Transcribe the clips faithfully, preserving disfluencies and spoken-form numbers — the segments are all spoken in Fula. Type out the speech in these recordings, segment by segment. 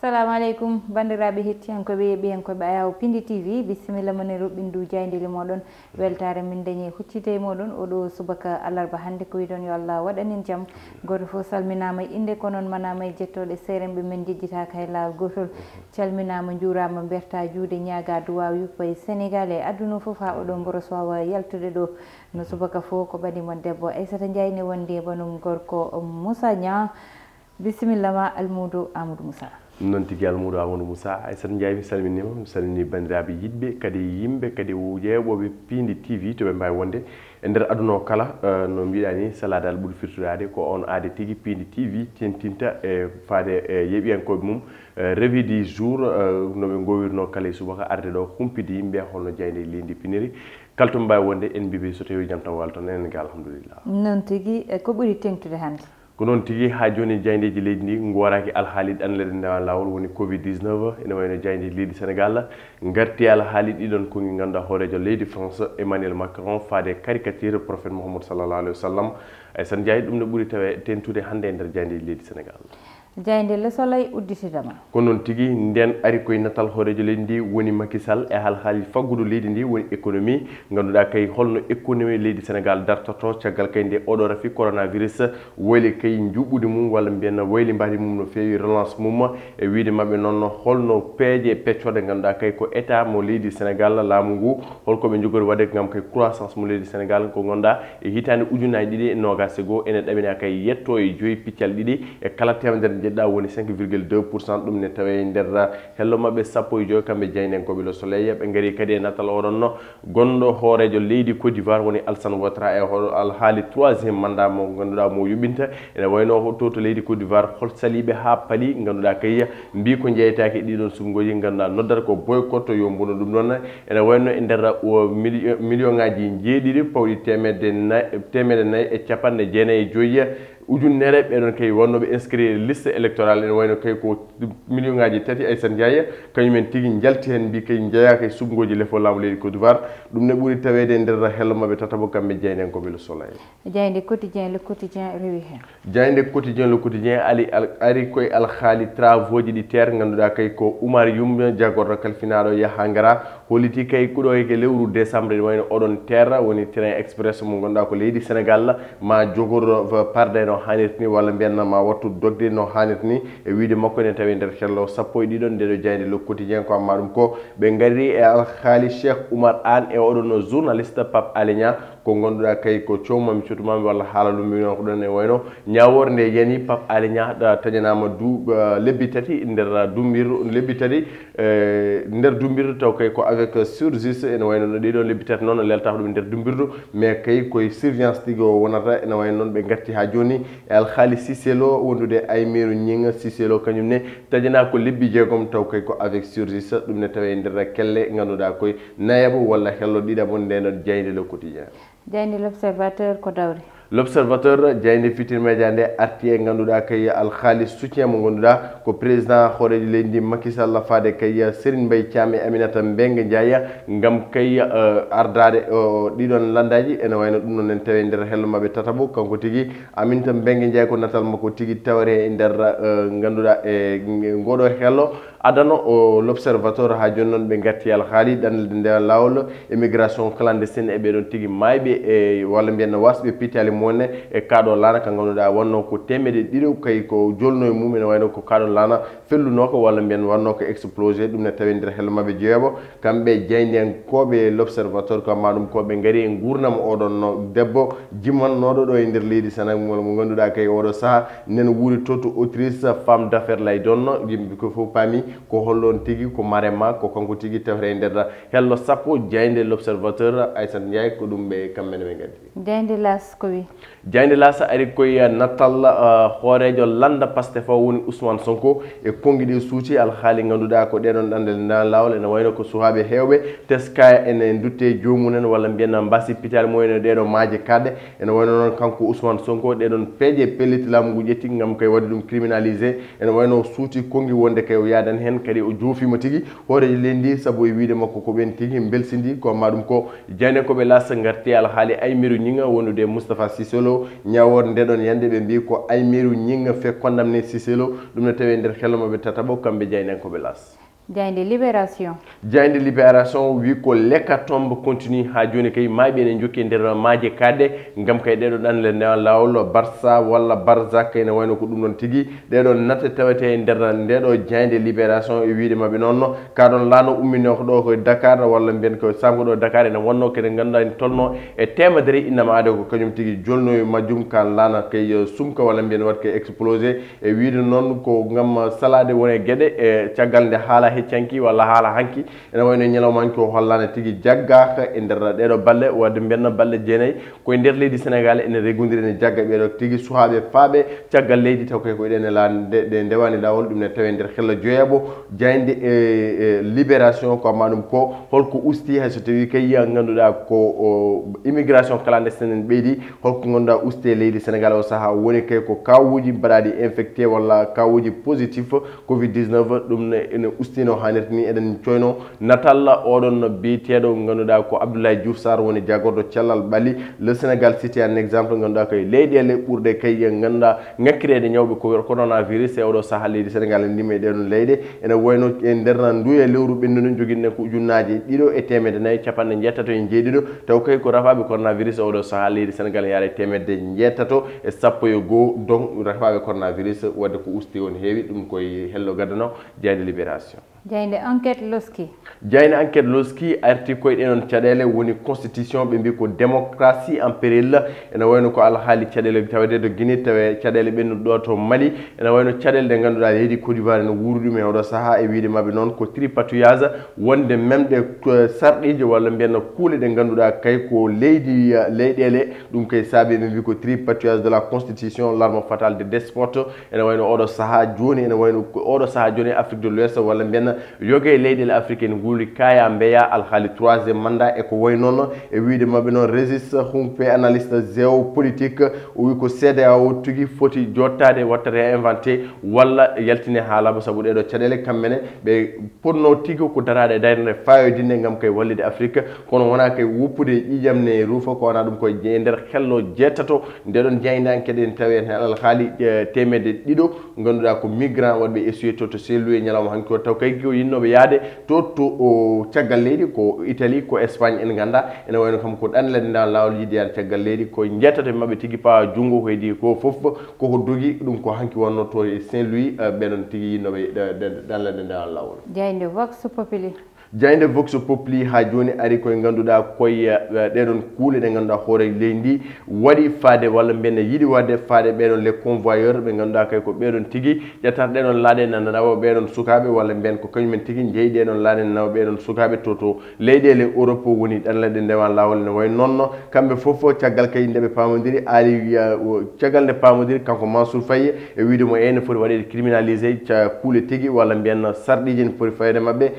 Assalamu aleykum, banndiraaɓe hettiyankooɓe, yeeɓiyankooɓe Ayaw Pindi T V, bisimilla mon e roɓɓindu jaayndeeli mooɗon. Weltaare min dañi huccite e mooɗon oɗo subaka alarba hannde, ko wiɗon yo Allah waɗan en jam. Gooto fof salminaama e innde, ko noon manaama e jettooɗe seerenɓe men njejjitaaka e laawol gootol. Calminaama, njuuraama, mbertaa juuɗe, ñaagaa duwaaw yuppa e Senegaal e aduna fof haa oɗo mboros waawa yaltude ɗo. No subaka fof ko ɓadi mon debbo Aissata Ndiaye ne wondi e banum gorko Moussa Niang. Bisimilla ma, Almuudo Amadou Moussa. Noon tigi, Almuudo Amadou Moussa. Aissata Ndiaye, mi salminiima, mi salmini banndiraaɓe yiɗɓe, kadi yimɓe, kadi yeeɓooɓe Pindi T V to ɓe mbaawi wonde e nder aduna o kala. Eh, no mbiɗa ni, salaade Allah ɓuri firtoraade, ko on aade tigi Pindi T V tentinta e faade e yeeɓiyankooɓe mum, eh, revue du jour, eh, no ɓe ngoowirnoo kala e subaka arde ɗo humpidi yimɓe holno jaaynde leydi piniri. Kala to ɓe mbaawi wonde, en mbiɓe so tawi jam tan walla tan, enen ga alhamdulillah. Noon tigi, eh, ko ɓuri teŋtude hannde? Ko noon tigi, haa jooni jaayndeeji leydi ndi ngooraaki alhaali ɗanle ɗe ndewa laawol woni covid dix-neuf, ene wayno jaayndeeji leydi Senegaal ngarti alhaali ɗiɗon konngi ngannduɗaa hooreejo leydi France Emmanuel Macron faade caricature prophète Muhammad sallallahu alayhi wa sallam. Aissata Ndiaye, ɗum ne ɓuri tawe tentude hannde e nder jaayndeeji leydi Senegaal. Jaaynde Le Soleil udditida ma. Ko noon tigi, nden ari koye natal hooreejo leydi ndi woni Macky Sall e alhaali faggudu leydi ndi woni économie. Ngannduɗaa kay holno économie leydi Senegaal dartorto caggal kay nde oɗo rafi coronavirus wayli kay njuɓɓudi mum walla mbiyen wayli mbaadi mum no feewi relance mum e wiide maɓɓe noon holno peeje peccoɗe ngannduɗaa kay ko état mo leydi Senegaal laamu ngu holko ɓe njogori waɗde ngam kay croissance mo leydi Senegaal ko ngannduɗaa e hitaande ujunnaji ɗiɗi e noogas e goo ene ɗaɓɓina kay yetto e joyi piccal ɗiɗi e kala temedere njeɗɗa woni cinq virgule deux pour cent ɗum ne tawe e nder hello maɓɓe sappo e joyi kamɓe jaayndenkooɓe Le Soleil ɓe ngari kadi e natal oɗon no gonɗo hooreejo leydi Côte d'Ivoire woni Alassane Ouattara e hoɗo alhaali troisième mandat mo ngannduɗaa mo yuɓɓinta ene wayno to to leydi Côte d'Ivoire hol saliiɓe haa pali ngannduɗaa kay mbi ko jeyetaake ɗiɗon suɓngooji ngannduɗaa noddata ko boycott yo mbonu ɗum ɗon ene wayno e nder o milio- million ngaji jeeɗiɗi pawɗi teemedde nay teemedde nayi e capanɗe jeenayi e joyi ujunere ɓeɗon kay wonnooɓe inscrire liste électorale ene wayno kay ko million ngaji tati Aissata Ndiaye kañumen tigi njalti heen mbi kay njeyaaka e suɓngooji lefo laamu leydi Côte d'Ivoire. Ɗum ne ɓuri taweede e nder hello maɓɓe tataɓo kamɓe jaayndenkooɓe Le Soleil. Jaaynde Quotidien, Le Quotidien rewi heen. Jaaynde Quotidien, Le Quotidien ali al- ari koye alhaali travaux ji ɗi terre ngannduɗaa kay ko Oumar Youm jagorɗo kalfinaaɗo yaha ngara holliti kay kuɗo e lewru décembre ene wayno oɗon terre woni train express mo ngannduɗaa ko leydi Senegaal ma jogor parde no haanirta ni walla mbiyanna ma wattu dogde no haanirta ni e wiide makko ene tawi nder hello sappo e ɗiɗon ndeɗo jaaynde Le Quotidien ko amma ɗum ko ɓe ngari e alhaali Cheikh Oumar Anne e oɗon no journaliste Pape Alé Niang ko ngannduɗaa kay ko cowmami cutumami walla haala lumbino ko ɗon e wayno ñaawoore nde yani Pape Alé Niang tañanaama du lebbi tati nder dumbir lebbi tati e nder dumbirdu taw kay ko avec sursis ene wayno no ɗiɗon lebbi tati noon lelta ko ɗum nder dumbirdu mais kay koye surveillance tigi o wonata ene wayno noon ɓe gatti haa jooni e alhaali Cissé Lo wondude Aymérou Gningue Cissé Lo kañum ne taƴanaa ko lebbi jeegom taw kay ko avec sursis ɗum ne tawe e nder kelle ngannduɗaa koye nayaɓo walla hello ɗiɗaɓo ndenoon jaaynde Le Quotidien. Jaaynde L'Observateur ko dawri. L'Observateur jaaynde Futurs Médias nde arti e ngannduɗaa kay alhaali soutien mo ngannduɗaa ko président hooreejo leydi ndi Macky Sall faade kay Serigne Mbaye Thiam e Aminata Mbengue Ndiaye ngam kay ardaade ɗiɗon lanndaaji ene wayno ɗum noon en tawi nder hello maɓɓe tataɓo kanko tigi Aminata Mbengue Ndiaye ko natal makko tigi tawre e nder ngannduɗaa e ngoɗo hello adano o L'Observateur haa jooni noon ɓe ngarti alhaali ɗanle nde laawol immigration clandestine e ɓeɗon tigi maayɓe e walla mbiyen no wasɓe pittali mumen e kaɗo laana ka ngannduɗaa wonno ko temedde ɗiɗo kay ko jolno e mum ene wayno ko kaɗo laana fellunoko walla mbiyen wanno ko explosé ɗum ne tawi nder hello maɓɓe jeeɓo kamɓe jaayndenkooɓe L'Observateur ko amma ɗum ko ɓe ngari e nguurnam oɗon no debbo jimmannooɗo ɗo e nder leydi Senegal mo ngannduɗaa kay oɗo saha nen wuuri to to Autriche femme d'affaires lay donno yimɓe ko fof paami ko hollo on tigi ko Marema ko kanko tigi tawre e nder hello sappo jaaynde L'Observateur Aissata Ndiaye ko ɗum ɓe kamɓe ne ɓe ngaddi. Jaaynde L'As ko wi. Jaaynde L'As ari koye natal hooreejo lannda Pastef o woni Ousmane Sonko e konngi ɗi suuti alhaali ngannduɗaa ko ɗeɗon ɗanɗe nda laawol ene wayno ko suhaaɓe heewɓe teskaya ene ndutte joomumen walla mbiyen mbasi pitaali mumen e ɗeɗo maaje kaɗɗe ene wayno noon kanko Ousmane Sonko ɗeɗon peeje pellitte laamu ngu ƴetti ngam kay waɗde ɗum criminalisé ene wayno suuti konngi wonde kay o yaada Heen kadi o joofiima tigi hooreejo leydi ndi, sabu e wiyde makko ko ɓeen tigi mbelsindi ko ma ɗum ko. Jaayndiyankooɓe L'As ngarti e alhaali Aymerou Gningue wondude e Moustapha Cissé Lo, ñaawoore nde ɗoon yande ɓe mbiyi ko Aymerou Gningue fait condamné Cissé Lo, ɗum ne tawi e nder hello maɓɓe tataɓo kamɓe jaayndiyankooɓe L'As. Jaaynde Libération. Jaaynde Libération wi ko l'hécatombe continue haa jooni kay, maayɓe ene njokki e nder maaje kaaɗɗe, ngam kay ɗeɗo ɗanle ndewa laawol Barça walla Barzak ene wayno ko ɗum ɗon tigi. Ɗeɗo natte tawete e nder ndeɗo jaaynde Libération e wiyde maɓɓe noon, ka ɗon laana ummino ko ɗo ko Dakar walla mbiyen ko Samko ɗo Dakar ene wonno kene ngannduɗaa ene tolno e temedere innama ade ko kañum tigi jolno e majjum ka laana kay sumka walla mbiyen waɗ kay explosé. E wiyde noon ko ngam salaade wone geɗe e caggal nde haala heccanki walla haala hanki ene wayno ñalawma hanki o hollaana tigi jaggaaka e nder ɗeɗo balle wadde mbiyen balɗe jeenayi. Koye nder leydi Senegal ene regondiri ene jagga ɓeɗo tigi suhaaɓe faaɓe caggal leydi taw kay ko eɗen e la nde nde ndewani lawol ɗum ne tawe nder hella joyaɓo. Jayde e e Libération ko amma ɗum ko holko usti hay so tawi kay ngannduɗaa ko o immigration clandestine en ɓeydi, holko ngannduɗaa usti e leydi Senegal o saha woni kay ko kawuji mbaɗaɗi infecté walla kawuji positif covid dix-neuf. Ɗum ne ene ustino hanirta ni eɗen coyno natal oɗon biyeteɗo ngannduɗaa ko Abdoulaye Diouf Sarr woni jagorɗo cellal ɓalli. Le Sénégal cité un exemple ngannduɗaa koye leyɗele ɓurɗe kay ngannduɗaa ŋakkireede ñawɓe ko coronavirus e oɗo saha leydi Senegal ndima e ɗeɗon leyɗe. Ene wayno e nder nduya lewru ɓennudu joginɗen ko ujunnaaje ɗiɗo e teemedde nayi capanɗe njeetato e jeeɗiɗo, taw kay ko rafaaɓe coronavirus e oɗo saha leydi Senegal yaare teemedde njeetato e sappo e goo don rafaaɓe coronavirus. Wadde ko usti on heewi ɗum koye hello gadano. Jayde Libération. Jayde Enquête Loski. Jayde Enquête Loski arti koye ɗeɗon caɗeele woni constitution ɓe mbi ko démocratie en péril. Ene wayno ko alhaali caɗeele tawede to Guinée tawe caɗeele ɓennuɗo ɗo to Mali. Ene wayno caɗeele ɗe ngannduɗaa leydi Côte d'Ivoire ene wuuri ɗum e oɗo saha e wiyde maɓɓe noon ko tripatouillage wonde memɗe sarɗiiji walla mbiyen kuule ɗe ngannduɗaa kay ko leydi leyɗele. Ɗum kay saabi ɓe mbi ko tripatouillage de la constitution, l'arme fatale de despote. Ene wayno oɗo saha jooni ene wayno oɗo saha jooni Afrique de l'Ouest walla mbiyen yoga e leyɗele Afrique ene nguuli kaya mbeya alhaali troisième mandat e ko way noon. E wiyde maɓɓe noon Régis Hunkpe analyste géopolitique o wi ko CEDEAO tigi foti jottaade watta réinventé walla yaltine haalaba sabu ɗeɗo caɗeele kamɓene ɓe ponno tigi ko daraade e dayrnde fayodinde ngam kay wallide Afrique. Kono wona kay woppude e ƴiƴam ne ruufa ko wona ɗum koye e nder hello jeetato. Ndeɗon jayde Enquête ene tawi en alhaali teemedde ɗiɗo ngannduɗaa ko migrant waɗɓe essuyer to to Saint-Louis e ñalawma hanki o taw kay ko yinnoɓe yaade to to o caggal leydi ko Italie ko Espagne en ngannda. Ene wayno kam ko ɗanle ɗe nda lawol yiɗde yaade caggal leydi ko jeetato e maɓɓe tigi pawa junngo ko hedi ko fof koko dogi ɗum ko hanki wonno to e Saint-Louis. Ɓeɗon tigi yinnoɓe ɗanle ɗe nda lawol. Jayde Vox Populi. Jayde Vox Populi haa jooni ari koye ngannduɗaa koye ɗeɗon kuule ɗe ngannduɗaa hoore leydi ndi waɗi faade walla mbiyen yiɗi waɗde faade ɓeɗon les convoyeurs ɓe ngannduɗaa kay ko ɓeɗon tigi ƴettat ɗeɗon laaɗe nana nawa ɓeɗon sukaaɓe walla mbiyen ko kañumen tigi njeyi ɗeɗon laaɗe nana nawa ɓeɗon sukaaɓe to to leyɗele Europe woni ɗanle ɗe ndewa lawol ne way noonno. Kamɓe fof caggal kay ndeɓe pamodiri ali caggal nde pamodiri kanko Mansour Faye e wiyde mo ene foti waɗede criminalisé ca kuule tigi walla mbiyen sarɗiji ne poti fayde maɓɓe.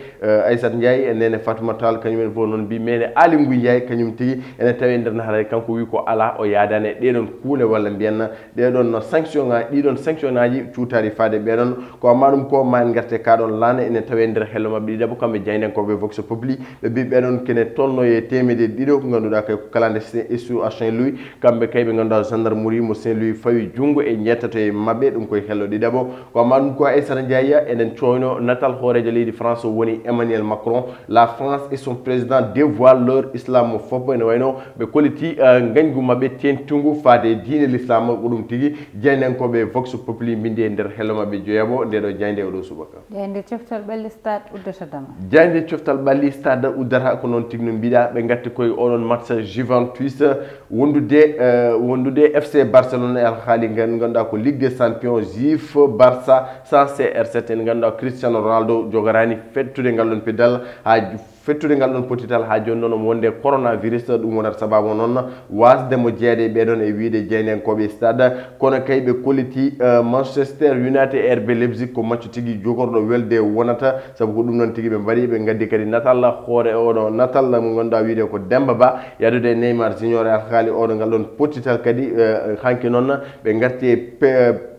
Aissata Ndiaye e nene Fatoumata Tall kañumen fof noon mbi mene Ali Nguy Ndiaye kañum tigi ene tawi e nder naharay kanko wi ko ala o yaadani e ɗeɗon kuule walla mbiyen ɗeɗon sanction ngaji ɗiɗon sanction ngaji cuutari faade ɓeɗon. Ko amma ɗum ko ma en garte kaɗon laana ene tawi e nder hello maɓɓe ɗiɗaɓo kamɓe jaydenkoɓe Vox Populi ɓe mbi ɓeɗon kene tolno e temedde ɗiɗo ko ngannduɗaa kay ko clandestin e sous Saint Louis. Kamɓe kay ɓe ngannduɗaa gendarmerie mo Saint Louis fawi junngo e jeetato e maɓɓe ɗum koye hello ɗiɗaɓo. Ko amma ɗum ko Aissata Ndiaye eɗen coyno natal hooreejo leydi France woni Emmanuel Macron. La France et son président dévoile leur islam fop ene wayno ɓe kolliti ngañgu maɓɓe tentungu faade diine l'islam ko ɗum tigi. Jaydenkoɓe Vox Populi mbindi e nder hello maɓɓe joyaɓo ndeɗo jaynde oɗo subaka. Jayde coftal ɓalli stade uddata dama. Jayde coftal ɓalli stade uddata ko noon tigi no mbiɗa ɓe ngatti koye oɗon match Juventus wondude wondude FC Barcelone e alhaali ngannduɗaa ko Ligue des Champions jif Barça sans C R sept en ngannduɗaa Cristiano Ronaldo jogarani fettude ngal ɗon pedal haa fettude ngal ɗon potital haa jooni noon omo wonde coronavirus ɗum wonata sababu noon wasde mo jeeyde ɓeɗon e wiyde jeydenkoɓe stade. Kono kay ɓe kolliti Manchester United e R B Leipzig ko maccu tigi jogorɗo welde wonata sabu ko ɗum noon tigi ɓe mbaɗi ɓe gaddi kadi natal hoore oɗo natal mo ngannduɗaa wiyde ko Demba Ba yadude e Neymar Junior e alhaali oɗo ngal ɗon potital kadi hanki noon ɓe garti e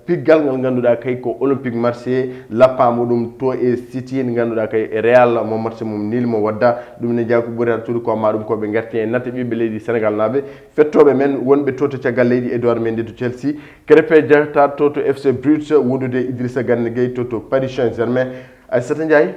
Piggal ngal ngannduɗaa kay ko Olympique Marseille, lappaama ɗum to e City, nde ngannduɗaa kay e Real mo match mum nil mo wadda. Ɗum ne jeyaa ko ɓuri artude ko amma ɗum ko ɓe ngarti e natta ɓiɓɓe leydi Senegal naaɓe, fettooɓe men wonɓe to to caggal leydi, Edouard Mendy to Chelsea, Krépin Diatta to to F C Brugge, wondude Idrissa Gana Gueye to to Paris Saint-Germain. Aissata Ndiaye,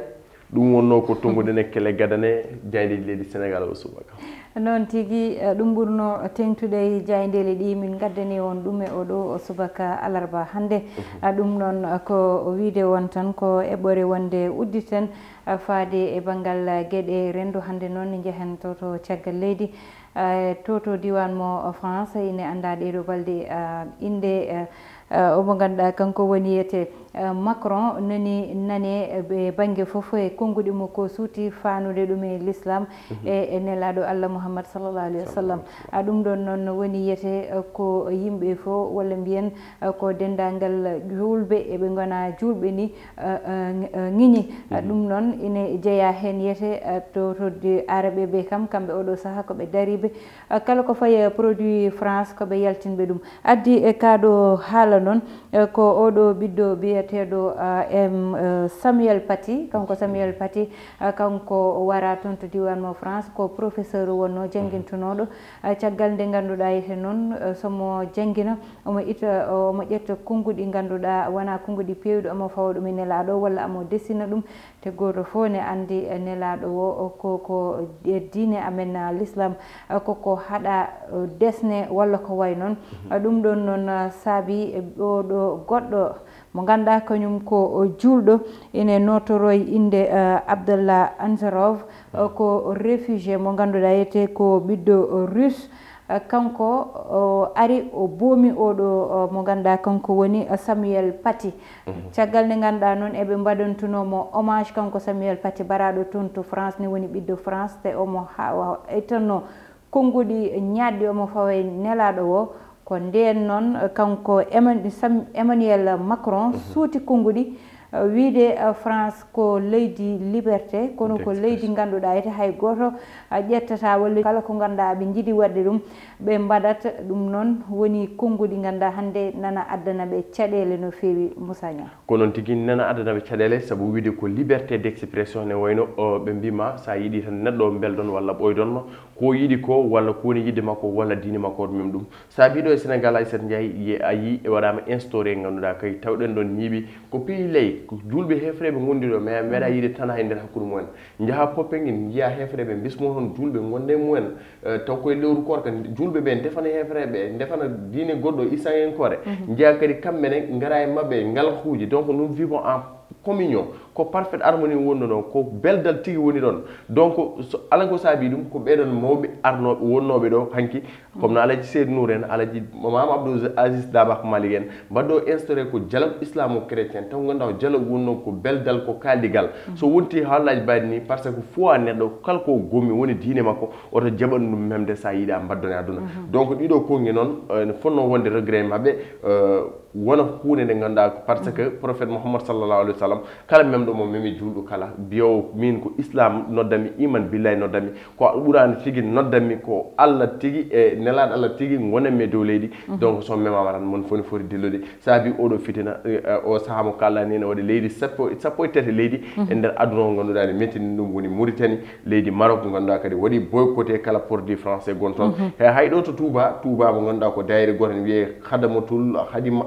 ɗum wonnoo ko tonngude nekkele gadane jaayndeeji leydi Senegal o subaka. Noon tigi, eh, ɗum ɓurno teeŋtude e jaayndeeji ɗi min ngaddani on ɗum e oɗo o subaka alarba hannde. Mhm. Ah, ɗum noon, ah, ko wiyde on tan ko eɓɓore wonde udditen, ah, faade e banngal, ah, geɗe renndo. Hannde noon njehen to, to caggal leydi, ah, to, to diiwaan mo France, ine anndaa ɗee ɗoo balɗe, ah, innde, ah, ah, omo ngannduɗaa kanko woni wiyetee, ah, Macron nani nane, eh, e bannge fof e konnguɗi mo ko suuti faanude ɗum e l'islam, mhm, e, e nelaaɗo Allah Muhammad sallallahu alaihi wasallam. Sallallahu alaihi wasallam. Ah, ɗum ɗoon noon woni wiyetee, eh, ko yimɓe fof walla mbiyen, eh, ko denndaangal juulɓe e ɓe ngonaa juulɓe ni, eh, eh, ng-, eh, ŋiñi. Ah, mhm, ɗum noon ine jeyaa heen wiyetee, eh, to, to de Arabe ɓe kam, kamɓe oɗo sahaa ko ɓe dariiɓe, eh, kala ko fayi e produit France ko ɓe yaltinɓe ɗum. Addi e kaa ɗoo haala noon, eh, ko oɗo ɓiɗɗo biyeteeɗo, ah, em, eh, Samuel Paty. Kanko Samuel Paty, ah, kanko wara toon to diiwaan mo France, ko professeur wonnoo, mhm, janngintunooɗo. Ah, caggal nde ngannduɗaa wiyetee noon, eh, so mo janngina, omo ita, omo ƴetta konnguɗi ngannduɗaa wonaa konnguɗi peewɗi, omo fawa ɗum e nelaaɗo walla omo desina ɗum. Te gooto fof ne anndi, eh, nelaaɗo o, o ko, ko e diine amen, ah, l'islam, eh, ko ko haɗa, eh, desne walla ko way noon. Mhm. Eh, ɗum ɗoon noon, ah, saabi, eh, ɗo, ɗo goɗɗo mo ngannduɗaa kañum ko, o juulɗo, ine nootoroy innde, eh, Abdallah Ansarov, eh, mhm, ko réfugié mo ngannduɗaa wiyetee ko ɓiɗɗo, eh, russe. Eh, kanko, o ari, o boomi oɗo, o, mo ngannduɗaa kanko woni, eh, Samuel Paty. Mhm. Caggal nde ngannduɗaa noon eɓe mbaɗantunoo mo hommage, kanko Samuel Paty, baraaɗo toon to France, ne woni ɓiɗɗo France, te omo ha-, o ettanno konnguɗi ñaaɗɗi omo fawa e nelaaɗo o. Ko ndeen noon, eh, kanko Emman-, Sam-, Emmanuel Macron, mhm, suuti konnguɗi, eh, wiyde, eh, France ko leydi liberté, kono ko leydi ngannduɗaa wiyetee hay gooto, eh, ƴettataa walla kala ko ngannduɗaa ɓe njiɗi waɗde ɗum, ɓe mbaɗat ɗum. Noon woni konnguɗi ngannduɗaa hannde nana addana ɓe caɗeele no feewi, Moussa Niang. Ko noon tigi, nana addana ɓe caɗeele, sabu wiyde ko liberté d'expression ne wayno, o, ɓe mbiima so a yiɗi tan neɗɗo o beldon walla ɓoydonno, ko yiɗi ko walla ko woni yiɗde makko walla diine makko, o mem ɗum. Saabi ɗo e Senegal, Aissata Ndiaye, ye-, a yii e waɗaama instauré, ngannduɗaa kay tawɗen ɗoon ñiiɓi ko pays lay, ko juulɓe heefereɓe ngondi ɗo, mais a meeɗa yiide tan hay nder hakkunde mumen. Njaha Popenguine, njiya heefereɓe, mbismo toon juulɓe ngonde mumen, eh, taw koye lewru koorka, juulɓe ɓe ndefana heefereɓe, ndefana diine goɗɗo, islamenkore. Mhm. Njiya kadi kamɓe ne ngara e maɓɓe, ngalkakuuji. Donc, nous vivons en communion. Ko parfaite harmonie wonno ɗon, ko beldal tigi woni ɗon. Donc, so, ala ko saabi ɗum, ko ɓeɗon mawɓe arnoɓe wonnoɓe ɗo hanki, comme no Alaji Seydou Nour en, Alaji Mame Abdou Aziz Dabakh Malick en, mbaɗɗo instauré ko dialogue islamo-chrétien, taw ganduɗa ko dialogue wonno ko beldal, ko kaldigal. Mhm. So wonti haalaji mbaɗi ni, parce que foi neɗɗo, kala ko gommi woni diine makko, oto jaɓan ɗum memde sa yiiɗa mbaddone aduna. Mhm. Donc, ɗiɗo kongi noon, ene fonno wonde regret maɓɓe, euh, wona huunde nde ngannduɗaa ko, parce que, mhm, prophète Muhammad sallallahu alaihi wasallam, kala memɗo mo memi juulɗo kala, biyowo min ko islam noddami, iman billahi noddami, ko Qur'an tigi noddami, ko Allah tigi e nelaɗo Allah tigi ngonanmi e dow leydi. Mhm. Donc, so memama tan, mon foni foti dillude. Saabi oɗo fitina, eh, eh, o saha mo kalɗa ni, ene waɗi leydi sappo, sappo e tati leydi, mhm, e nder aduna o ngannduɗaa ne mettini ɗum woni Mauritanie. Leydi Maroc, mo ngannduɗaa kadi waɗi boycotté kala produit français gon toon. Mhm. He hay ɗo to Touba, Touba mo ngannduɗaa ko daayira gooto ne wiyee Khadamatul Khadima,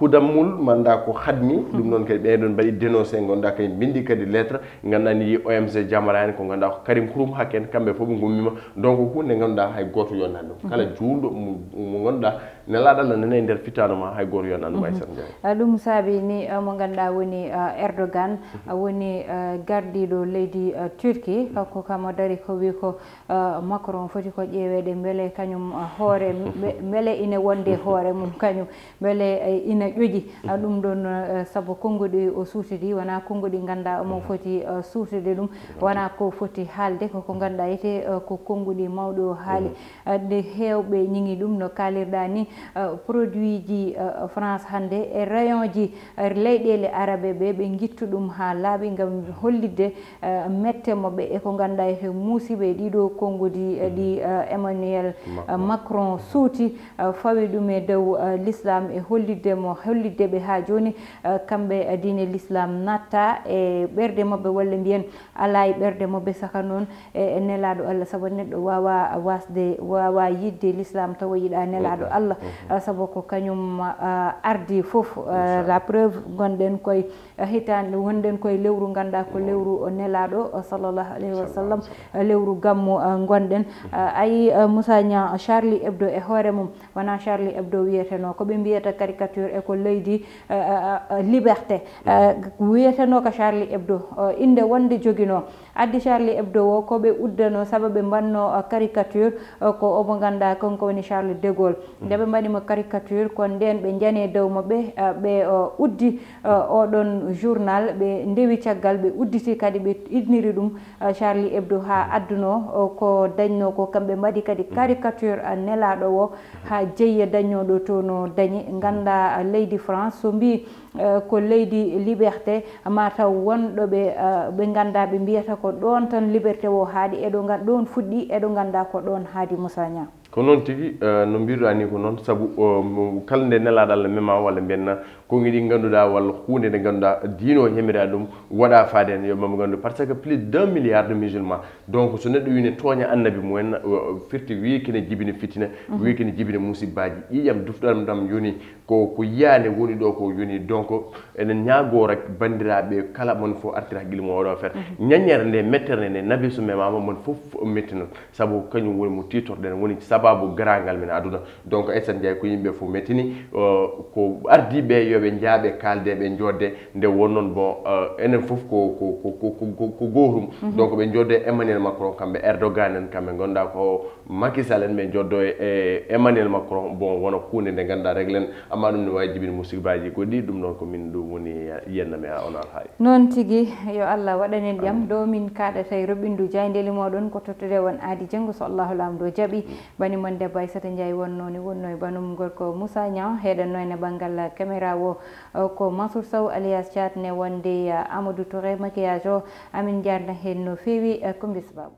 Kudamul manda ko Khadmi, mhm, ɗum noon kadi ɓen ɗon mbaɗi dénoncé, ngannduɗaa kadi mbindi kadi lettre, ngannduɗaa ni O M G Jamra en, ko ngannduɗaa ko Karim Xurum Xaq en, kamɓe fof ɓe ngummima. Donc, huunde ngannduɗaa hay gooto yonnaani ɗum. Mhm. Kala juulɗo mo, mo ngannduɗaa nelaaɗo Allah nana e nder fitaano ma, hay gooto yonnaani ɗum. Mhm. Aissata Ndiaye. Ah, ɗum saabi ni, ah, mo ngannduɗaa woni, ah, Erdogan, mhm, ah, woni, ah, gardiiɗo leydi, ah, Turquie, kanko kam o dari ko wi ko, ah, Macron foti ko ƴeeweede mbele kañum, ah, hoore, mbe-, mbele ina wonde hoore mum kañum, mbele, eh, ina ƴoƴi. Ah, mhm, ɗum ɗon, eh, sabu konnguɗi o suutidi, wonaa konnguɗi ngannduɗaa omo, mhm, foti, eh, suutude ɗum, mhm, wonaa ko foti haalde, ko ko ngannduɗaa wiyetee, eh, ko konnguɗi mawɗi o haali. Mhm. Ah, nde heewɓe ñiŋi ɗum no kaalirɗaa ni, Produit ji France hannde e rayon ji leyɗeele arabe ɓe, ɓe ngittu ɗum haa laaɓi ngam hollitde mette maɓɓe e ko ngannduɗaa e muusiiɓe ɗiɗo konngudi ɗi Emmanuel Macron suuti, fawi ɗum e dow l'islam e hollitde mo, hollitde ɓe haa jooni kamɓe diine l'islam natta e ɓerɗe maɓɓe, walla mbiyen alaa e ɓerɗe maɓɓe. Saka noon e, e nelaaɗo Allah, sabu neɗɗo waawa wasde, waawa yiɗde l'islam tawa yiɗa nelaaɗo Allah, ah, sabu ko kañum, ah, ardi fof. Ah, la preuve, ngonɗen koye, ah, hitaande, wonɗen koye lewru ngannduɗaa ko lewru o nelaaɗo, ah, sallallahu alayhi wa sallam, ah, lewru gammu, ah, ngonɗen. Ah, ayi, ah, Moussa Niang, Charlie Hebdo e hoore mum, wonaa Charlie Hebdo wiyetenoo, ko ɓe mbiyata caricature e ko leydi, ah, ah, ah, liberté. Ah, wiyetenoo ko Charlie Hebdo, ah, innde wonde joginoo. Addi Charlie Hebdo o, ko ɓe uddano, sabu ɓe mbanno, uh, caricature, uh, ko omo ngannduɗaa kanko woni Charles de Gaulle. Nde ɓe mbaɗi mo caricature, ko ndeen ɓe njani e dow maɓɓe, uh, ɓe, uh, uddi, uh, oɗon journal, ɓe ndewi caggal, ɓe udditi kadi, ɓe inniri ɗum, uh, Charlie Hebdo, haa adduno, uh, ko dañno ko kamɓe mbaɗi kadi caricature, uh, nelaaɗo o, haa jeyi e dañnooɗo to no dañi. Nganndaa, uh, leydi France, so mbii, eh, ko leydi liberté, ma taw won ɗo ɓe, eh, ɓe ngannduɗaa ɓe mbiyata ko ɗoon tan liberté o haaɗi, e ɗo ngan-, ɗoon fuɗɗi, e ɗo ngannduɗaa ko ɗoon haaɗi, Moussa Niang. Ko noon tigi, eh, no mbiruɗaa ni ko noon, sabu, eh, mo, kala nde nelaaɗo Allah mema walla mbiyen na konngudi ɗi ngannduɗaa walla huunde nde ngannduɗaa diine o yamira ɗum waɗa faade heen, yo ɓe nganndu, parce que plus d'un milliard de musulmans. Donc so neɗɗo wii ne tooña annabi mumen, eh, firti wii kene jibini fitina, wii kene jibini musibbaaji, ƴiiƴam dufɗam ɗam yoni, ko, ko yiyaande woni ɗo ko yoni. Donc eɗen ñaagoo rek banndiraaɓe kala mon fof artira hakkille mum oɗo affaire. Ñaññere nde, mettere nde, nabi so memaama mon fof mettinat, sabu kañum woni mo tiitorɗen, woni sababu garaangal men aduna. Donc Aissata Ndiaye ko yimɓe fof mettini, euh, ko ardiiɓe yo ɓe njaaɓe kaalde ɓe joodde, nde won noon bon, euh, enen fof ko, ko, ko, ko, ko, ko gootum. Donc ɓe joodde Emmanuel Macron kamɓe Erdogan en kamɓe ngannduɗaa ko Macky Sall en ɓe joddo e, e Emmanuel Macron, bon, wona huunde nde ngannduɗaa réglen, amma ɗum ne waawi jibini musibbaaji goɗɗi, ɗum noon ko min ɗum woni yennami a on alhaali. Noon tigi, yo Allah waɗan en jam. Amiin. Ɗo min kaaɗata e roɓindu jaayndeeli mooɗon ko tottude on aadi janngo so Allahu Laamɗo jaɓi. Bani mon debbo Aissata Ndiaye wonnoo ni, wonnoo e banum gorko Moussa Niang, heɗannoo en e banngal caméra o, o ko Mansour Sow alias Thiat ne wonde, eh, Amadou Touré maquillage o. Amin njaarna heen no feewi, eh, ko mbisbaabu.